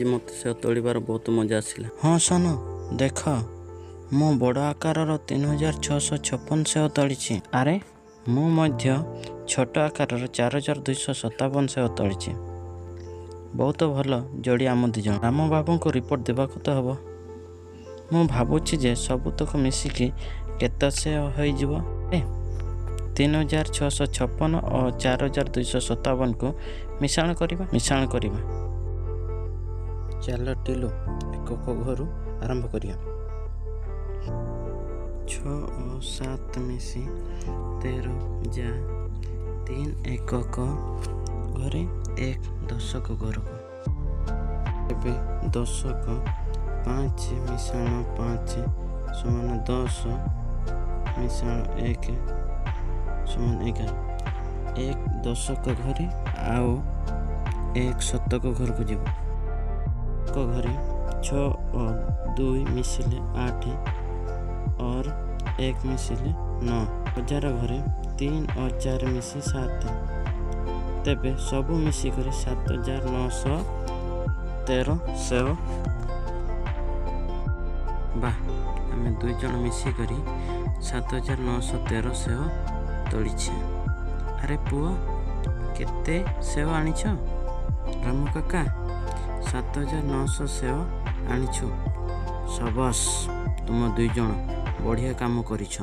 ଆଜି ମୋତେ ସେଓ ତୋଳିବାର ବହୁତ ମଜା ଆସିଲା। ହଁ ସୋନୁ, ଦେଖ, ମୁଁ ବଡ଼ ଆକାରର 3656 ସେଓ ତୋଳିଛି। ଆରେ, ମୁଁ ମଧ୍ୟ ଛୋଟ ଆକାରର 4257 ସେଓ ତୋଳିଛି। ବହୁତ ଭଲ ଯୋଡ଼ି ଆମ ଦୁଇଜଣ। ରାମ ବାବୁଙ୍କୁ ରିପୋର୍ଟ ଦେବାକୁ ତ ହେବ। ମୁଁ ଭାବୁଛି ଯେ ସବୁତକ ମିଶିକି କେତେ ସେଓ ହୋଇଯିବ? 3656 ଓ 4257କୁ ମିଶାଣ କରିବା, ମିଶାଣ କରିବା। ଚାଲ ଟିଲୁ, ଏକକ ଘରୁ ଆରମ୍ଭ କରିବା। 6 ଓ 7 ମିଶି 13 ଯା 3 ଏକକ ଘରେ, 1 ଦଶକ ଘରକୁ। ଏବେ ଦଶକ। 5 ମିଶାଣ 5 ସମାନ 10 ମିଶାଣ 1 ସମାନ 11। 1 ଦଶକ ଘରେ ଆଉ 1 ଶତକ ଘରକୁ ଯିବ। ଏକ ଘରେ 6 ଓ 2 ମିଶିଲେ 8 ଅର୍ 1 ମିଶିଲେ 9। ହଜାର ଘରେ 3 ଓ 4 ମିଶି 7। ତେବେ ସବୁ ମିଶିକରି 7913 ସେଓ। ବାଃ, ଆମେ ଦୁଇ ଜଣ ମିଶିକରି 7913 ସେଓ ତୋଳିଛେ। ଆରେ ପୁଅ, କେତେ ସେଓ ଆଣିଛ? ରାମୁ କାକା, 7900 ସେଓ ଆଣିଛୁ। ସାବାସ୍, ତୁମ ଦୁଇ ଜଣ ବଢ଼ିଆ କାମ କରିଛ।